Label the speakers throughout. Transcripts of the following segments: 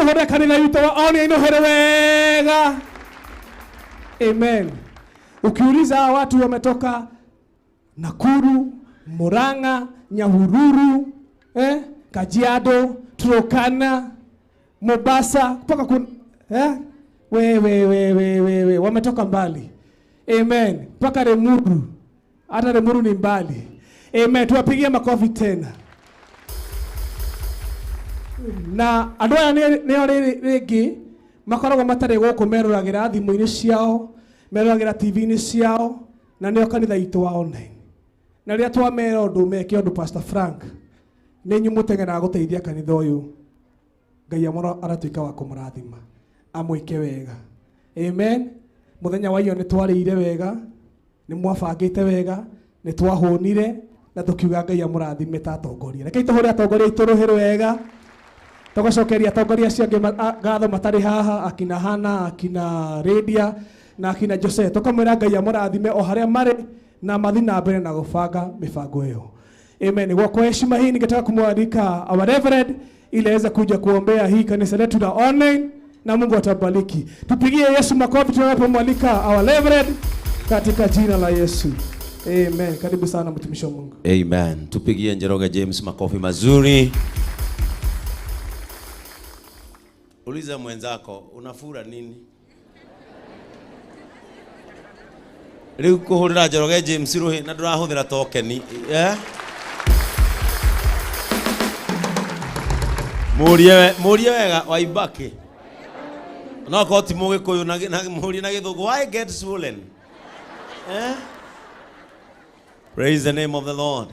Speaker 1: Tũhũre kanitha witũ wa online ũhere wega. Amen. Ukiuliza hawa watu wametoka Nakuru, Murang'a, Nyahururu, Kajiado, Turkana, Mombasa, mpaka kun, we, we, we, we, we, we, wametoka mbali. Amen. Mpaka Limuru. Hata Limuru ni mbali. Amen. Tuwapigie makofi tena. Na andũ aya nĩo rĩngĩ makoragwo matarĩ gũkũ meroragĩra thimũ-inĩ ciao, meroragĩra T V-inĩ ciao, na nĩo kanitha itũ wa online. Na rĩrĩa twamera ũndũ meke ũndũ Pastor Frank, nĩ inyuĩ mũteng'eraga gũteithia kanitha ũyũ. Ngai aratuĩka wa kũmũrathima, amwĩke wega. Amen. Mũthenya wa iyo nĩ twarĩire wega, nĩ mwabangĩte wega, nĩ twahũnire, na tũkiuga Ngai amũrathime ta atongoria. Rekei tũhũre atongoria aitũ rũhĩ rwega. Tũgacokeria atongoria acio angĩ ngatho matarĩ haha, akina Hana, akina Lydia na akina Jose. Tũkamwĩra Ngai amũrathime o harĩa marĩ na mathiĩ na mbere na gũbanga mĩbango ĩyo. Amen. Kwa heshima hii ningetaka kumwalika our Reverend ili aweze kuja kuombea hii kanisa letu la online na Mungu atabariki. Tupigie Yesu makofi tunapomwalika our Reverend katika jina la Yesu. Amen. Karibu sana mtumishi wa Mungu.
Speaker 2: Amen. Tupigie Njoroge James makofi mazuri. Uliza mwenzako unafura nini? Riu kuhurira Njoroge James ruhi na ndurahuthira tokeni. Murie, murie wega waibaki. No ko ti mugikuyu na murie na githungu. Why get swollen? Praise the name of the Lord.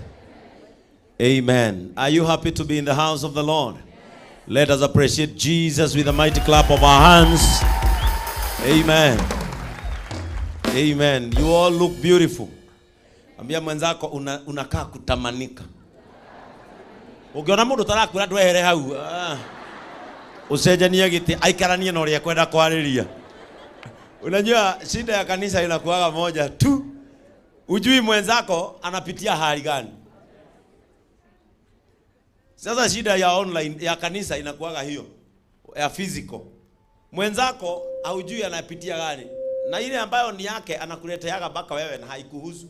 Speaker 2: Amen. Are you happy to be in the house of the Lord? Let us appreciate Jesus with a mighty clap of our hands. Amen. Amen. You all look beautiful. Ambia mwenzako unakaa kutamanika. Ukiona mundu tarakwira ndwehere hau. Ucenjanie giti, aikaranie na uria kwenda kwariria. Unajua shida ya kanisa inakuwaga moja tu. Ujui mwenzako anapitia hali gani. Sasa shida ya online ya kanisa inakuwaga hiyo ya physical. Mwenzako haujui anapitia gani. Na ile ambayo ni yake anakuleteaga mpaka wewe na haikuhusu.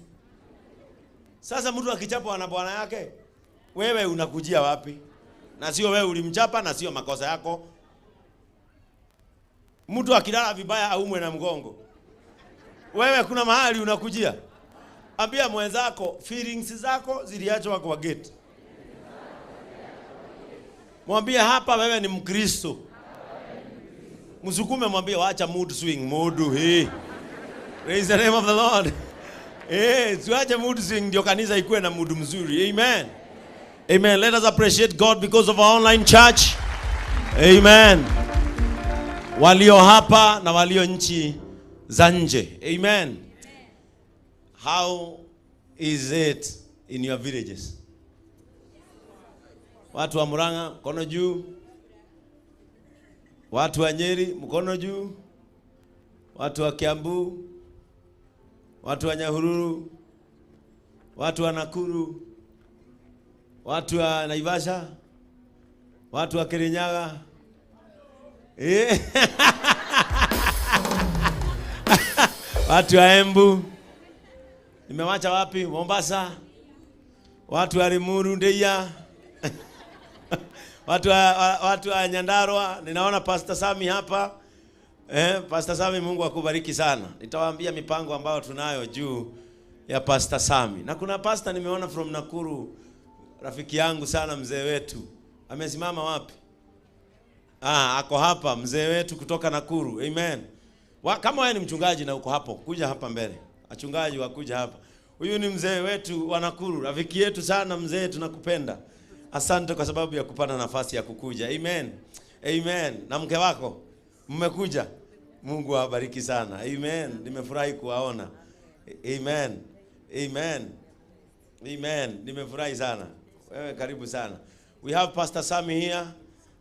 Speaker 2: Sasa mtu akichapwa na bwana yake, wewe unakujia wapi? Na sio wewe ulimchapa na sio makosa yako. Mtu akilala vibaya aumwe na mgongo, wewe kuna mahali unakujia? Ambia mwenzako feelings zako ziliachwa kwa gate. Mwambie hapa wewe ni Mkristo. Msukume mwambie waacha mood swing, mood hii. Praise the name of the Lord. Tuache mood swing ndio kanisa ikuwe na mood mzuri. Amen. Amen. Let us appreciate God because of our online church. Amen. Walio hapa na walio nchi za nje. Amen. How is it in your villages? Watu wa Murang'a mkono juu. Watu wa Nyeri mkono juu. Watu wa Kiambu, watu wa Nyahururu, watu wa Nakuru, watu wa Naivasha, watu wa Kirinyaga. Watu wa Embu. Nimewacha wapi? Mombasa. Watu wa Limuru, Ndeia. Watu wa Nyandarua. Ninaona Pastor Sami hapa. Pastor Sami, Mungu akubariki sana. Nitawaambia mipango ambayo tunayo juu ya Pastor Sami. Na kuna pastor nimeona from Nakuru, rafiki yangu sana, mzee wetu. Amesimama wapi? Ako hapa, mzee wetu kutoka Nakuru. Amen. Kama wewe ni mchungaji na uko hapo, kuja hapa mbele. Wachungaji wakuja hapa. Huyu ni mzee wetu wa Nakuru, rafiki yetu sana mzee, tunakupenda. Asante kwa sababu ya kupata nafasi ya kukuja. Amen. Amen. Na mke wako mmekuja. Mungu awabariki sana. Amen. Nimefurahi kuwaona. Amen. Amen. Amen. Nimefurahi sana. Wewe karibu sana. We have Pastor Sami here.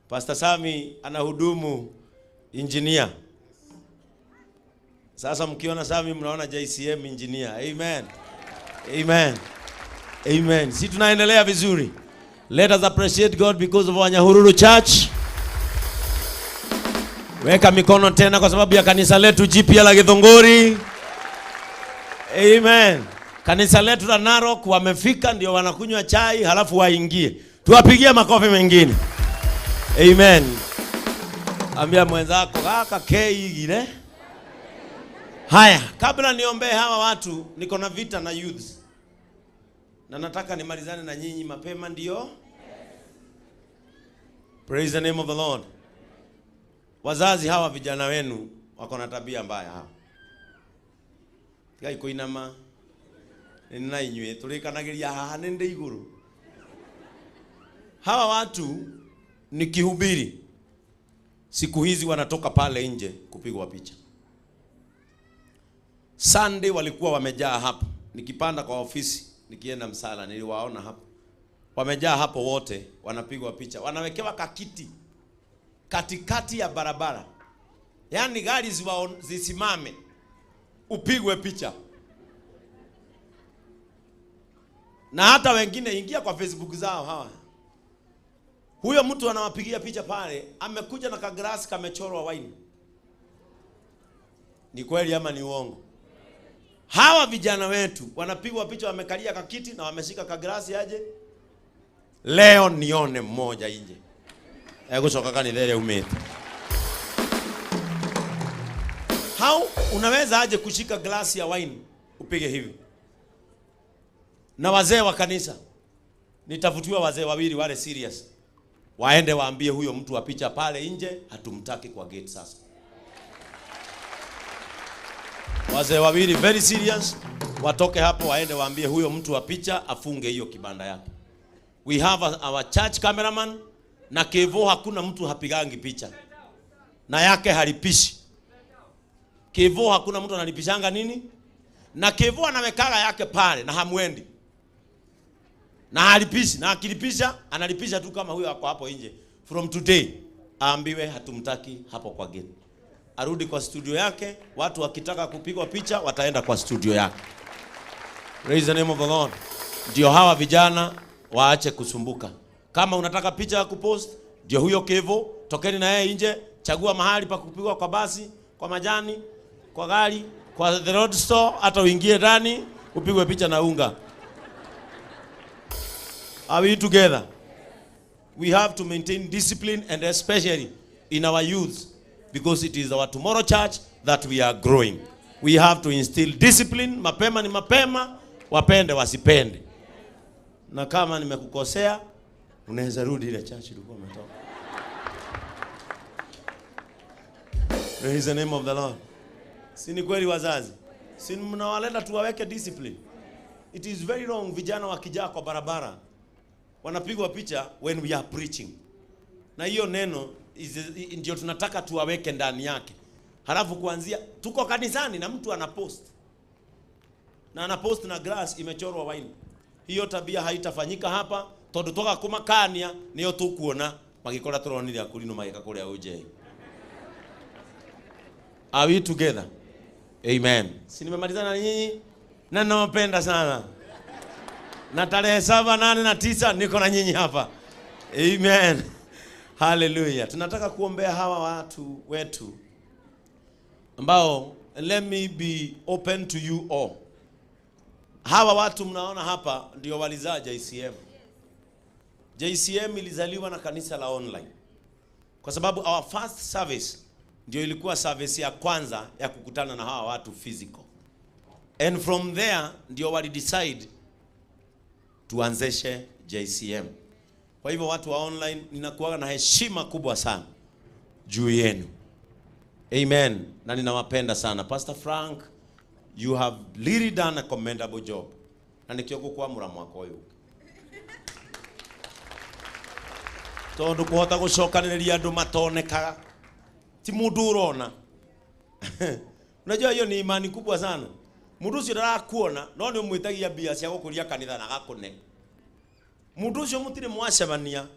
Speaker 2: Pastor Sami anahudumu engineer. Sasa mkiona Sami mnaona JCM engineer. Amen. Amen. Amen. Si tunaendelea vizuri. Let us appreciate God because of our Nyahururu Church. Weka mikono tena kwa sababu ya kanisa letu jipya la Githunguri. Amen. Kanisa letu la Narok wamefika, ndio wanakunywa chai halafu waingie. Tuwapigie makofi mengine. Amen. Ambia mwenzako kaka keigire. Haya, kabla niombee hawa watu, niko na vita na youths. Na nataka nimalizane na nyinyi mapema ndio. Praise the name of the Lord. Wazazi hawa vijana wenu wako na tabia mbaya hawa. Tigai kuinama na inywe tulikanagiria haha nende iguru. Hawa watu nikihubiri siku hizi wanatoka pale nje kupigwa picha. Sunday walikuwa wamejaa hapo. Nikipanda kwa ofisi nikienda msala niliwaona hapo. Wamejaa hapo wote wanapigwa picha. Wanawekewa kakiti katikati ya barabara. Yaani gari zisimame upigwe picha. Na hata wengine ingia kwa Facebook zao hawa. Huyo mtu anawapigia picha pale, amekuja na kaglasi kamechorwa wine. Ni kweli ama ni uongo? Hawa vijana wetu wanapigwa picha wamekalia kakiti na wameshika kaglasi aje. Leo nione mmoja nje. Egucoka kanitha ĩrĩa umĩte. How unaweza aje kushika glasi ya wine upige hivi? Na wazee wa kanisa, nitafutiwa wazee wawili wale serious. Waende waambie huyo mtu wa picha pale nje hatumtaki kwa gate sasa. Wazee wawili very serious watoke hapo waende waambie huyo mtu wa picha afunge hiyo kibanda yake. We have our church cameraman na Kevo hakuna mtu hapigangi picha. Na yake halipishi. Kevo hakuna mtu analipishanga nini? Na Kevo anawekaga yake pale na hamwendi. Na halipishi, na akilipisha analipisha tu kama huyo ako hapo nje. From today aambiwe hatumtaki hapo kwa gate. Arudi kwa studio yake, watu wakitaka kupigwa picha wataenda kwa studio yake. Praise the name of the Lord. Ndio hawa vijana waache kusumbuka. Kama unataka picha ya kupost, ndio huyo Kevo, tokeni na yeye nje, chagua mahali pa kupigwa kwa basi, kwa majani, kwa gari, kwa the road store, hata uingie ndani upigwe picha na unga. Are we together? We have to maintain discipline, and especially in our youth, because it is our tomorrow church that we are growing. We have to instill discipline. Mapema ni mapema, wapende wasipende. Na kama nimekukosea, unaweza rudi ile church ulikuwa umetoka. Praise the name of the Lord. Si ni kweli wazazi? Si mnawaleta tuwaweke discipline? It is very wrong vijana wakijaa kwa barabara wanapigwa picha when we are preaching. Na hiyo neno ndio tunataka tuwaweke ndani yake. Halafu kuanzia tuko kanisani na mtu anapost. Na anapost na glass imechorwa wine. Hiyo tabia haitafanyika hapa tondu toka kumakania niyo tukuona magikora turonire akurino magika kuria uje. Are we together? Amen. Si nimemalizana na nyinyi? Na nawapenda sana. Na tarehe 7, 8 na 9 niko na nyinyi hapa. Amen. Hallelujah. Tunataka kuombea hawa watu wetu ambao, let me be open to you all. Hawa watu mnaona hapa ndio walizaa JCM. JCM ilizaliwa na kanisa la online. Kwa sababu our first service ndio ilikuwa service ya kwanza ya kukutana na hawa watu physical. And from there ndio wali decide tuanzeshe JCM. Kwa hivyo watu wa online, ninakuwa na heshima kubwa sana juu yenu. Amen. Na ninawapenda sana. Pastor Frank, you have really done a commendable job. Na nikio gukwamura mwaka uyu. Tondu kuhota gucokaniriria andu matonekaga. Ti mundu urona. Unajua hiyo ni imani kubwa sana. Mundu ucio ndarakuona no ni umwitagia mbia cia gukuria kanitha na agakune. Mundu ucio mutire mwacemania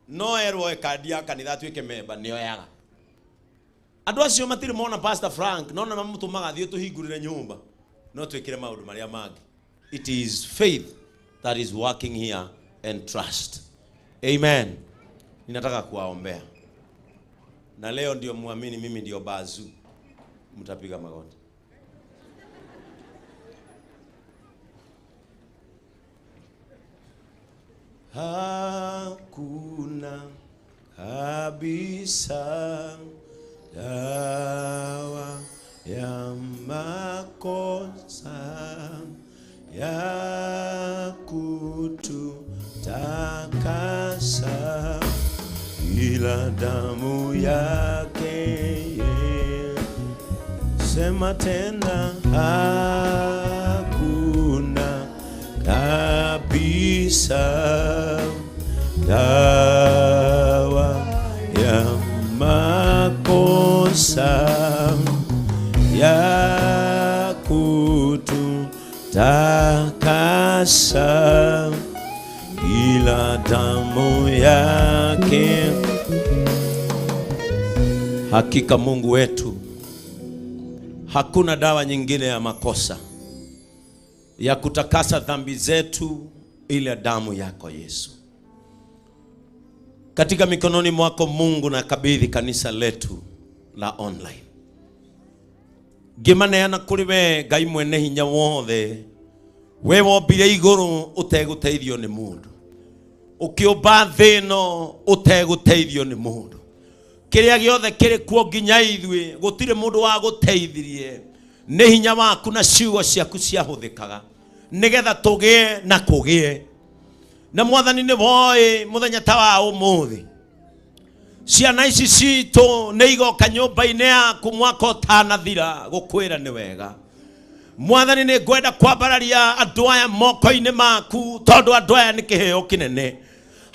Speaker 2: no erwo kandi ya kanitha atuike memba nio yaga. Andu acio matire mona Pastor Frank no na mamutumaga thie tuhingurire nyumba no twikire maundu maria mangi. It is faith that is working here and trust. Amen. Ninataka kuwaombea. Na leo ndio muamini mimi ndio bazu. Mtapiga magoti. Hakuna kabisa dawa ya makosa ya kututakasa ila damu yake yeye. Sema tena, hakuna kabisa dawa ya makosa ya kututakasa ila damu yake. Hakika Mungu wetu, hakuna dawa nyingine ya makosa ya kutakasa dhambi zetu ila damu yako Yesu. Katika mikononi mwako Mungu nakabidhi kanisa letu la online. Ngimaneana kuri we Ngai mwene hinya wothe, we wombire iguru uteguteithio ni mundu, ukiumba thi ino uteguteithio ni mundu, kiria giothe kiri kuo nginya ithuĩ gutire mundu wa guteithirie, ni hinya waku na ciugo ciaku ciahuthikaga nigetha tugie na kugie. Na Mwathani ni woĩ muthenya ta wa umuthi, ciana ici citũ nĩ igoka nyũmba-inĩ yaku mwaka ũtanathira gũkwĩra nĩ wega. Mwathani nĩ ngwenda kwambararia andũ aya moko-inĩ maku, tondũ andũ aya nĩ kĩheo kĩnene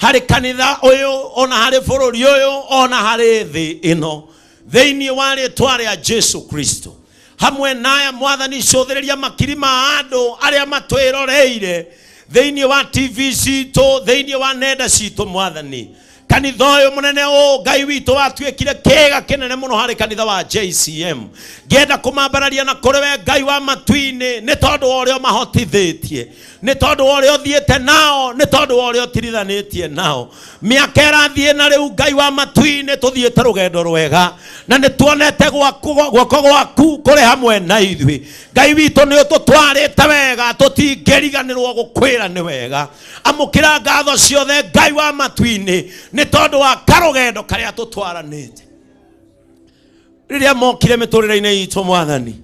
Speaker 2: harĩ kanitha ũyũ, ona harĩ bũrũri ũyũ, ona harĩ thĩ ĩno, thĩinĩ wa rĩtwa rĩa Jesu Kristo. Hamwe naya Mwathani cũthĩrĩria makiri ma andũ arĩa matwĩroreire thĩinĩ wa TV citũ, thĩinĩ wa nenda citũ. Mwathani, kanitha ũyũ mũnene ũũ Ngai witũ watuĩkire kĩga kĩnene mũno harĩ kanitha wa JCM. Ngĩenda kũmambararia na kũrĩ we Ngai wa matu-inĩ, nĩ tondũ wa ũrĩa ũmahotithĩtie, nĩ tondũ wa ũrĩa ũthiĩte nao, nĩ tondũ wa ũrĩa ũtirithanĩtie nao. Mĩaka ĩrathiĩ na rĩu Ngai wa matu-inĩ tũthiĩte rũgendo rwega, na nĩ tuonete guoko gwaku kũrĩ hamwe na ithuĩ. Ngai witũ nĩ ũtũtwarĩte wega, tũtingĩriganĩrwo gũkwĩra nĩ wega. Amũkĩra ngatho ciothe Ngai wa matu-inĩ, nĩ tondũ wa karũgendo karĩa tũtwaranĩte. Rĩrĩa mokire mĩtũrĩre-inĩ itũ Mwathani,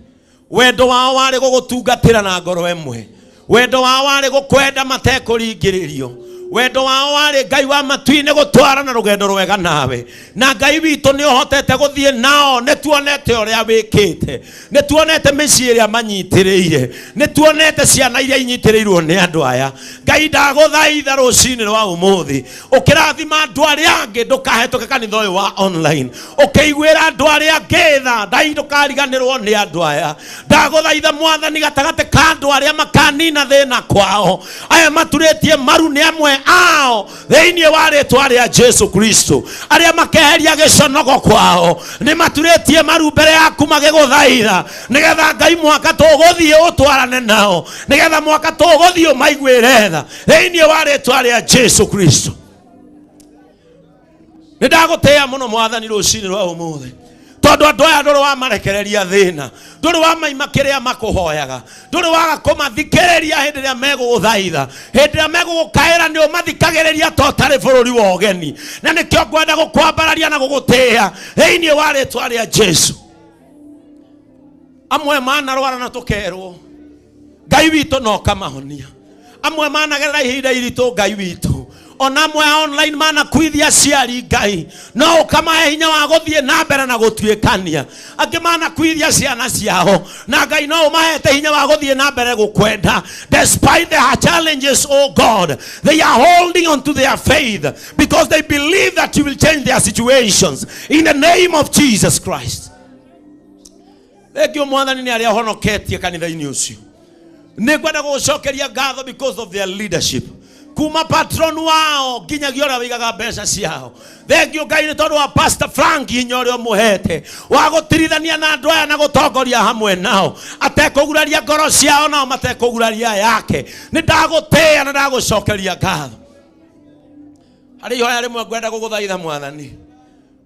Speaker 2: wendo wao warĩ gũgũtungatĩra na ngoro ĩmwe, wendo wao warĩ gũkwenda matekũringĩrĩrio, wendo wao warĩ Ngai wa matu-inĩ gũtwarana rũgendo rwega nawe. Na Ngai witũ nĩ ũhotete gũthiĩ nao, nĩ tuonete ũrĩa wĩkĩte, nĩ tuonete mĩciĩ ĩrĩa manyitĩrĩire, nĩ tuonete ciana iria inyitĩrĩirwo nĩ andũ aya. Ngai ndagũthaitha rũcinĩ rwa ũmũthĩ ũkĩrathima andũ arĩa angĩ, ndũkahetũke kanitha ũyũ wa online ũkĩiguĩra andũ arĩa angĩ tha. Ngai ndũkariganĩrwo nĩ andũ aya. Ndagũthaitha Mwathani, gatagatĩ ka andũ arĩa makanina thĩna kwao, aya maturĩtie maru nĩ amwe ao thĩinĩ wa rĩtwa rĩa Jesu Kristo. Arĩa makeheria gĩconogo kwao nĩ maturĩtie maru mbere yaku magĩgũthaitha, nĩgetha Ngai mwaka tũgũthiĩ ũtwarane nao, nĩgetha mwaka tũgũthiĩ ũmaiguĩre tha thĩinĩ wa rĩtwa rĩa Jesu Kristo. Nĩ ndagũtĩĩa mũno Mwathani rũcinĩ rwa ũmũthĩ, tondũ andũ aya ndũrĩ wamarekereria thĩna, ndũrĩ wamaima kĩrĩa makũhoyaga, ndũrĩ waga kũmathikĩrĩria hĩndĩ ĩrĩa megũgũthaitha, hĩndĩ ĩrĩa megũgũkaĩra nĩ ũmathikagĩrĩria ta ũtarĩ bũrũri wa ũgeni. Na nĩkĩo ngwenda gũkwambararia na gũgũtĩĩa thĩinĩ wa rĩtwa rĩa Jesu. Amwe manarwara na tũkerwo Ngai witũ no kamahonia, amwe managerera ihinda iritũ Ngai witũ, ona amwe a online manakuithia aciari Ngai no ũkamahe hinya wa gũthiĩ na mbere na gũtuĩkania. Angĩ manakuithia ciana ciao na Ngai no ũmahete hinya wa gũthiĩ na mbere gũkwenda. Despite their challenges, oh God, they are holding on to their faith because they believe that you will change their situations in the name of Jesus Christ. Thengio Mwathani nĩ arĩa ũhonoketie kanitha-inĩ ũcio. Nĩ ngwenda gũgũcokeria ngatho because of their leadership, kuma patron wao nginyagia ũrĩa wĩigaga mbeca ciao. Thengio Ngai nĩ tondũ wa Pastor Frank, hinya ũrĩa ũmũhete wa gũtirithania na andũ aya na gũtongoria hamwe nao, atekũguraria ngoro ciao nao matekũguraria yake. Nĩ ndagũtĩĩa na ndagũcokeria ngatho. Harĩ ihoya rĩmwe ngwenda gũgũthaitha Mwathani.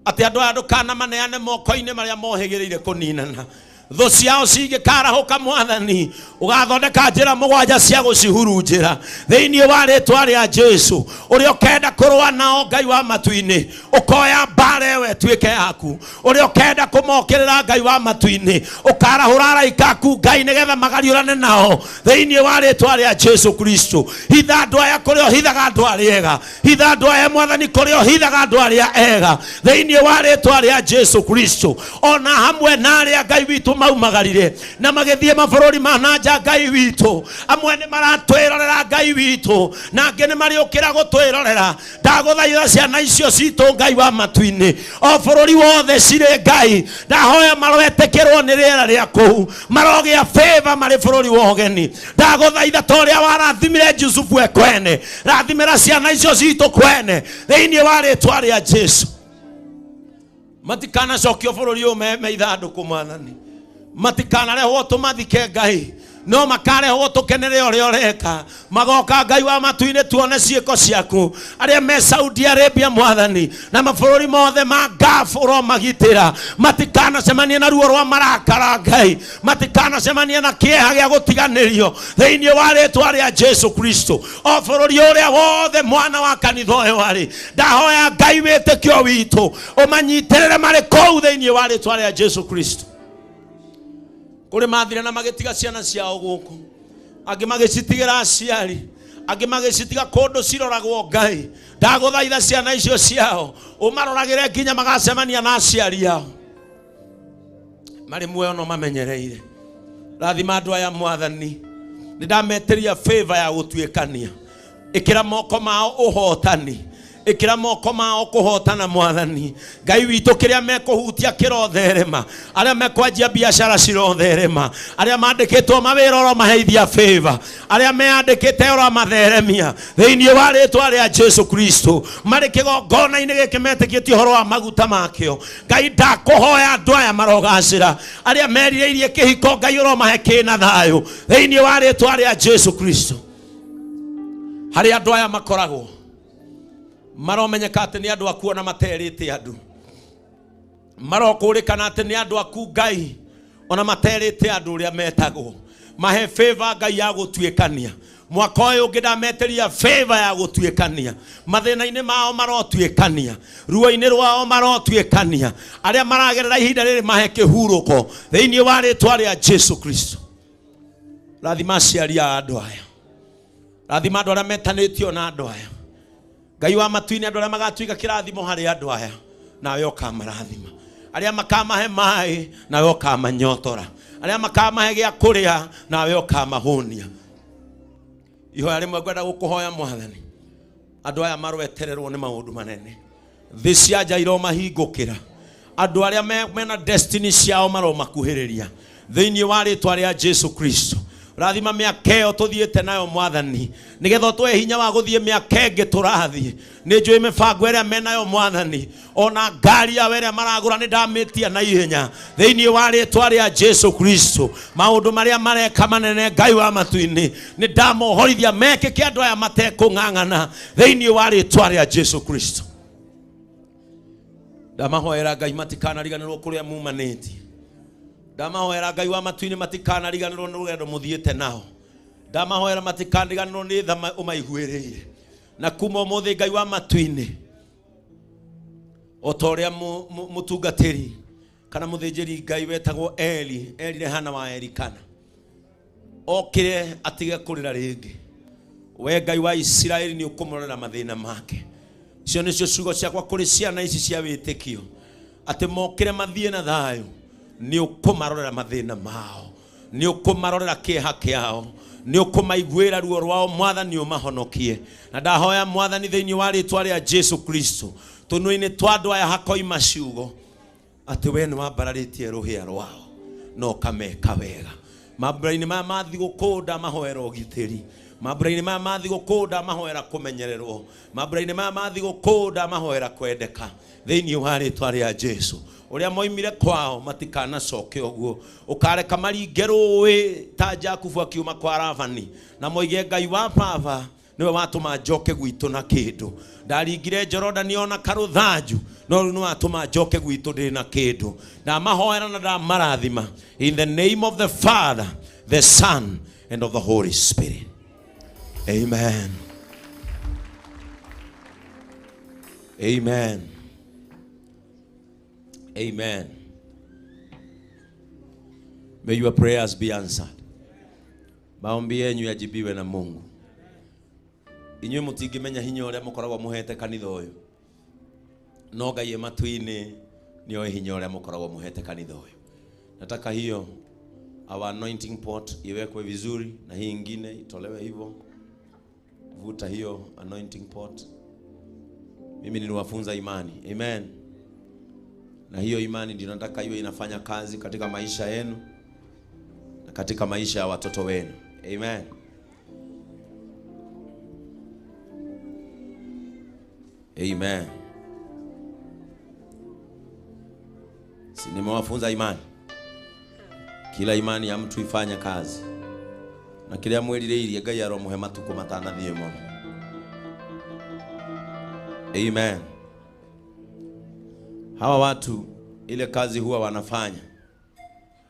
Speaker 2: Atĩ andũ aya ndũkanamaneane moko-inĩ marĩa mohĩgĩrĩire kũninana. Thũ ciao cingĩkarahũka mwathani, ũgathondeka njĩra mũgwanja cia gũcihurunjĩra thĩinĩ wa rĩtwa rĩa Jesu. Ũrĩa ũkenda kũrũa nao Ngai wa matu-inĩ, ũkoya mbara ĩyo ĩtuĩke yaku. Ũrĩa ũkenda kũmokĩrĩra Ngai wa matu-inĩ, ũkarahũra araika aku Ngai nĩgetha magariũrane nao thĩinĩ wa rĩtwa rĩa Jesu Kristo. Hitha andũ aya kũrĩa ũhithaga andũ arĩa ega, hitha andũ aya mwathani kũrĩa ũhithaga andũ arĩa ega thĩinĩ wa rĩtwa rĩa Jesu Kristo. Ona hamwe na arĩa Ngai witũ maumagarire na magĩthiĩ mabũrũri ma na nja Ngai witũ, amwe nĩ maratwĩrorera Ngai witũ, na angĩ nĩ marĩũkĩra gũtwĩrorera. Ndagũthaitha ciana icio citũ Ngai wa matu-inĩ, o bũrũri wothe cirĩ Ngai, ndahoya maroetĩkĩrwo nĩ rĩera rĩa kũu, marogĩa favor marĩ bũrũri wa ũgeni. Ndagũthaitha ta ũrĩa warathimire Jusufu ekwene, rathimĩra ciana icio citũ kwene thĩinĩ wa rĩtwa rĩa Jesu. Matikanacokio bũrũri ũyũ me ithandũkũ mwathani, matikanarehwo tũmathike Ngai, no makarehwo tũkenere ũrĩa ũreka. Magoka Ngai wa matu-inĩ tuone ciĩko ciaku. Arĩa me Saudi Arabia mwathani na mabũrũri mothe ma Gulf ũromagitĩra, matikanacemanie na ruo rwa marakara Ngai, matikanacemanie na kĩeha gĩa gũtiganĩrio thĩinĩ wa rĩtwa rĩa Jesu Kristo. O bũrũri ũrĩa wothe mwana wa kanitha ũyũ arĩ, ndahoya Ngai wĩtĩkio witũ ũmanyitĩrĩre marĩ kũu thĩinĩ wa rĩtwa rĩa Jesu Kristo. Kũrĩ mathire na magĩtiga ciana ciao gũkũ, angĩ magĩcitigĩra aciari, angĩ magĩcitiga kũndũ ciroragwo Ngai. Ndagũthaitha ciana icio ciao ũmaroragĩre nginya magacemania na aciari ao marĩ muoyo no mamenyereire. Rathima andũ aya mwathani, nĩ ndametĩria favor ya gũtuĩkania. Ĩkĩra moko mao ũhotani, ĩkĩra moko mao kũhotana mwathani Ngai witũ. Kĩrĩa mekũhutia kĩrotherema, arĩa mekwanjia biacara cirotherema, arĩa mandĩkĩtwo mawĩra ũromaheithia favor, arĩa meandĩkĩte ũromatheremia thĩinĩ wa rĩtwa rĩa Jesu Kristo. Marĩ kĩgongona-inĩ gĩkĩ metĩkĩtie ũhoro wa maguta makĩo Ngai, ndakũhoya andũ aya marogacĩra. Arĩa merirĩirie kĩhiko Ngai ũromahe kĩna thayũ thĩinĩ wa rĩtwa rĩa Jesu Kristo. Harĩa andũ aya makoragwo maromenyeka atĩ nĩ andũ aku ona materĩte andũ, marokũrĩkana atĩ nĩ andũ aku Ngai ona materĩte andũ ũrĩa metagwo. Mahe favor Ngai ya gũtuĩkania mwaka ũyũ ũngĩ, ndametĩria favor ya gũtuĩkania mathĩna-inĩ mao, marotuĩkania ruo-inĩ rwao, marotuĩkania arĩa maragerera ihinda rĩrĩ, mahe kĩhurũko thĩinĩ wa rĩtwa rĩa Jesu Kristo. Rathima aciari a andũ aya, rathima andũ arĩa metanĩtio na andũ aya Ngai wa matu-inĩ, andũ arĩa magatuĩka kĩrathimo harĩ andũ aya, nawe ũkamarathima. Arĩa makamahe maĩ, nawe ũkamanyotora. Arĩa makamahe gĩa kũrĩa, nawe ũkamahũnia. Ihoya rĩmwe ngwenda gũkũhoya mwathani, andũ aya marwetererwo nĩ maũndũ manene. Thĩ cia nja iromahingũkĩra, andũ arĩa mena destiny ciao maromakuhĩrĩria thĩinĩ wa rĩtwa rĩa Jesu Kristo. Rathima mĩaka ĩyo tũthiĩte nayo mwathani, nĩgetha ũtũhe hinya wa gũthiĩ mĩaka ĩngĩ tũrathiĩ. Nĩ njũĩ mĩbango ĩrĩa menayo mwathani, ona ngari yao ĩrĩa maragũra nĩ ndamĩtia na ihenya thĩinĩ wa rĩtwa rĩa Jesu Kristo. Maũndũ marĩa mareka manene Ngai wa matu-inĩ, nĩ ndamohorithia mekĩke andũ aya matekũng'ang'ana thĩinĩ wa rĩtwa rĩa Jesu Kristo. Ndamahoera Ngai matikanariganĩrwo kũrĩa mumanĩtie. Ndamahoera Ngai wa matu-inĩ matikanariganĩrwo nĩ rũgendo mũthiĩte nao. Ndamahoera matikanariganĩrwo nĩ tha ũmaiguĩrĩire. Na kuma ũmũthĩ Ngai wa matu-inĩ, o ta ũrĩa mũtungatĩri kana mũthĩnjĩri Ngai wetagwo Eli erire Hana wa Elikana okire atige kũrĩra rĩngĩ, we Ngai wa Isiraeli nĩ ũkũmũrorera mathĩna make. Icio nĩcio ciugo ciakwa kũrĩ ciana ici cia wĩtĩkio, atĩ mokĩre mathiĩ na thayũ, nĩ ũkũmarorera mathĩna mao, nĩ ũkũmarorera kĩeha kĩao, nĩ ũkũmaiguĩra ruo rwao mwathani, ũmahonokie. Na ndahoya mwathani thĩinĩ wa rĩtwa rĩa Jesu Kristo, tũnua-inĩ twa andũ aya hakoima ciugo atĩ we nĩ wambararĩtie rũhĩa rwao na ũkameka wega. Mambura-inĩ maya ma thigũkũ ndamahoera ũgitĩri, mambura-inĩ maya ma thigũkũ ndamahoera kũmenyererwo, mambura-inĩ maya ma thigũkũ ndamahoera kwendeka thĩinĩ wa rĩtwa rĩa Jesu. Ũrĩa moimire kwao matikanacoke ũguo, ũkareka maringe rũĩ ta Jakubu akiuma kwa Labani, na moige Ngai wa baba Niwe watũma njoke gwitũ na kĩndũ. Ndaringire Jorodani ona karũthanju, no rĩu nĩ watũma njoke gwitũ ndĩ na kĩndũ. Ndamahoera na ndamarathima. In the name of the Father, the Son, and of the Holy Spirit. Amen. Amen. Amen. May your prayers be answered. Maombi yenyu yajibiwe na Mungu. Inyuĩ mũtingĩmenya hinya ũrĩa mũkoragwo mũhete kanitha ũyũ. No Ngai e matu-inĩ nĩoĩ hinya ũrĩa mũkoragwo mũhete kanitha ũyũ. Nataka hiyo our anointing pot iwekwe vizuri na hii ingine itolewe hivyo. Vuta hiyo anointing pot. Mimi niliwafunza imani. Amen. Na hiyo imani ndio nataka iwe inafanya kazi katika maisha yenu na katika maisha ya watoto wenu. Amen. Amen. Si nimewafunza imani. Kila imani ya mtu ifanya kazi. Na kila mwĩrirĩirie Ngai aromuhe matukũ matanathiĩ mũno. Amen. Hawa watu ile kazi huwa wanafanya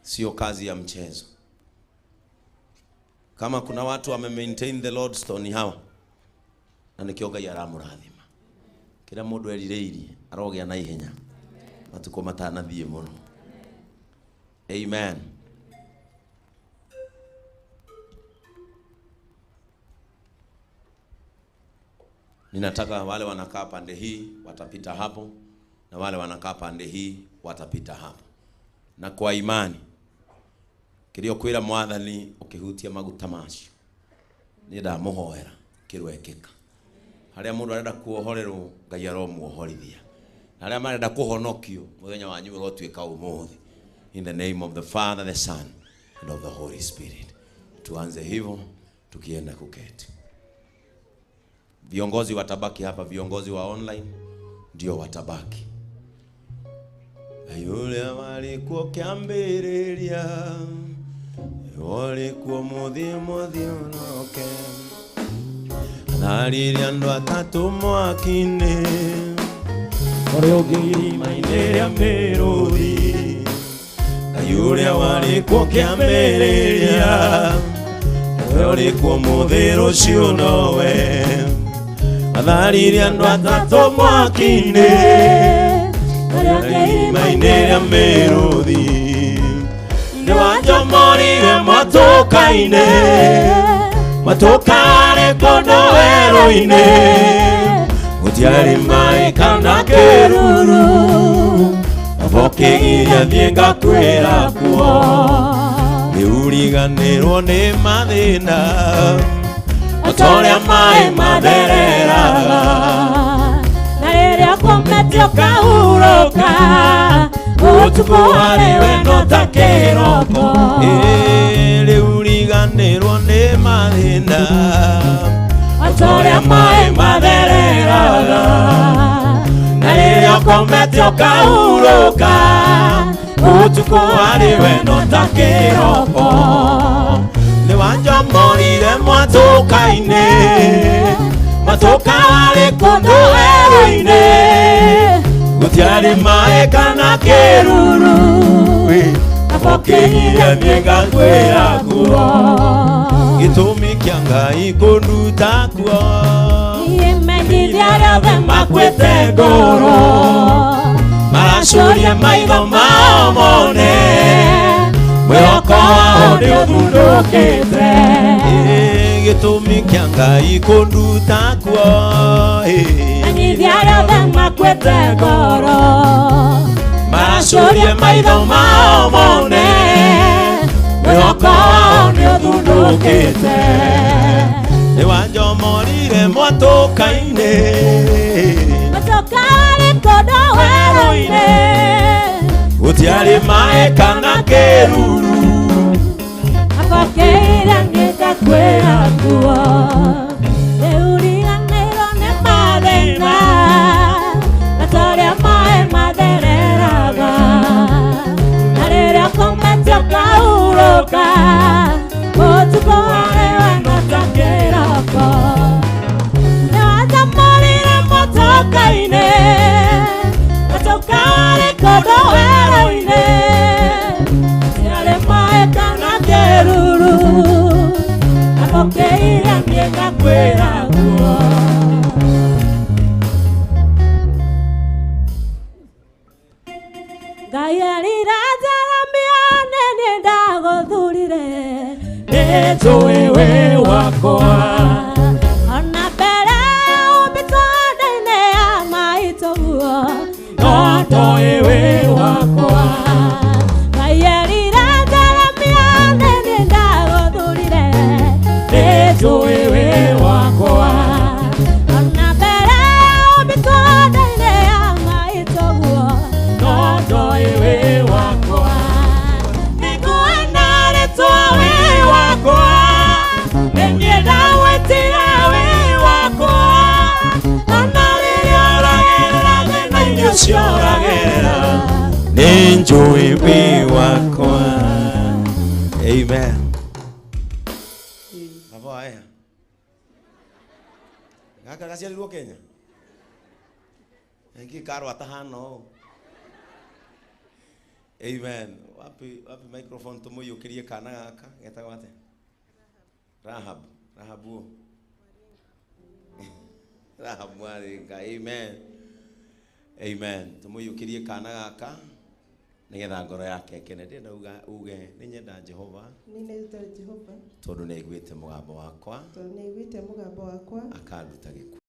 Speaker 2: sio kazi ya mchezo. Kama kuna watu wame maintain the Lord's stone ni hawa. Na nikio Ngai aramurathima. Kila mũndũ erirĩirie arogĩa na ihenya matukũ matanathiĩ mũno. Amen. Ninataka wale wanakaa pande hii watapita hapo, na wale wanakaa pande hii watapita hapo. Na kwa imani kirio kwira Mwathani ukihutia maguta macio ni ndamuhoera kirwekeka. Haria mundu arenda kuohorerwo Ngai aromuohorithia. Na aria marenda kuhonokio muthenya wanyu urotuika umuthi. In the name of the Father, the Son, and of the Holy Spirit. Tuanze hivyo tukienda kuketi. Viongozi watabaki hapa, viongozi wa online ndio watabaki. Yule walikuwa kiambiriria, walikuwa muthi unoke. Nariria andũ atatũ mwaki-inĩ, ũrĩa ũngĩ irima-inĩ rĩa mĩrũthi. Ngai ũrĩa warĩkuo kĩambĩrĩria, nĩwe ũrĩkuo mũthĩ rũciũ nowe. Atharirie andũ atatũ mwaki-inĩ, ũrĩa ũngĩ irima-inĩ rĩa mĩrũthi. Nĩwanjomorire mwatũka-inĩ, matũkare kũndũ werũ-inĩ, gũtiarĩ maĩ kana kĩruru, abokĩgiria thiĩ ngakwĩra kuo. Nĩũriganĩrwo nĩ mathĩna, o ta ũrĩa maĩ mathereraga.
Speaker 3: Na rĩrĩa kũmete ũkahurũka, ũtukũ harĩ we no ta kĩroko.
Speaker 2: Rĩu nĩ mathĩna,
Speaker 3: o ta ũrĩa maĩ mathereraga. Na rĩrĩa ũkomete ũkahurũka, ũtukũ harĩ we no ta kĩroko.
Speaker 2: Nĩwanjomorire mwatũka-inĩ, matũka warĩ kũndũ werũ-inĩ, gũtiarĩ maĩ kana kĩruru, abokĩgiria thiĩ ngakwĩra kuo. Gĩtũmi kĩa Ngai kũnduta kuo,
Speaker 3: imenyithia arĩa othe makuĩte ngoro,
Speaker 2: maracuria maitho mao mone, mwĩhoko wao nĩũthundũkĩte. Gĩtũmi kĩa Ngai kũnduta kuo,
Speaker 3: imenyithia arĩa othe makuĩte ngoro,
Speaker 2: maracuria maitho mao mone, mwĩhoko wao nĩũthundũkĩte. Nĩwanjomorire mwatũka-inĩ,
Speaker 3: matũka warĩ kũndũ werũ-inĩ,
Speaker 2: gũtiarĩ maĩ kana kĩruru,
Speaker 3: abokĩire niĩ ngakwĩra kuo. Nĩũriganĩirwo nĩ mathĩna, na ta ũrĩa maĩ mathereraga. Na rĩrĩa ũkomete ũkahurũka, ũtukũ harĩ we no ta kĩroko. Kũndũ werũ-inĩ gũtiarĩ maĩ kana kĩruru, ndamũkĩire niĩ ngakwĩra guo. Ngai erire Jeremia nĩ niĩ ndagũthurire, nĩnjũĩ wĩ wakwa. Ona mbere ũmbĩtwo nda-inĩ ya maitũ guo, no ndoĩ wĩ wakwa. Ngai erire Jeremia nĩ niĩ ndagũthurire, nĩnjũĩ wĩ wakwa. Ona mbere ũmbĩtwo nda-inĩ ya maitũ guo, no ndoĩ wĩ wakwa. Nĩnguona rĩtwa wĩ wakwa, nĩ niĩ ndagwĩtire wĩ wakwa. Ona rĩrĩa ũragerera thĩna-inĩ ũcio ũragerera,
Speaker 2: Nĩnjũĩ wĩ wakwa. Amen. Baba aya. Gaka gaciarirwo Kenya. Engĩ karwa tahana ũũ. Amen. Wapi wapi microphone tũmũiyũkĩrie kana gaka getagwo atĩa? Rahab. Rahab ũũ. Rahab Mwaringa. Amen. Amen. Tũmũiyũkĩrie kana gaka nĩgetha ngoro yake ĩkene. Ndĩrenda uge nĩ nyenda Jehova
Speaker 4: Nĩ nĩnyenda Jehova
Speaker 2: tondũ nĩ aiguĩte mũgambo wakwa
Speaker 4: tondũ nĩ aiguĩte mũgambo wakwa
Speaker 2: akanduta gĩkuũ.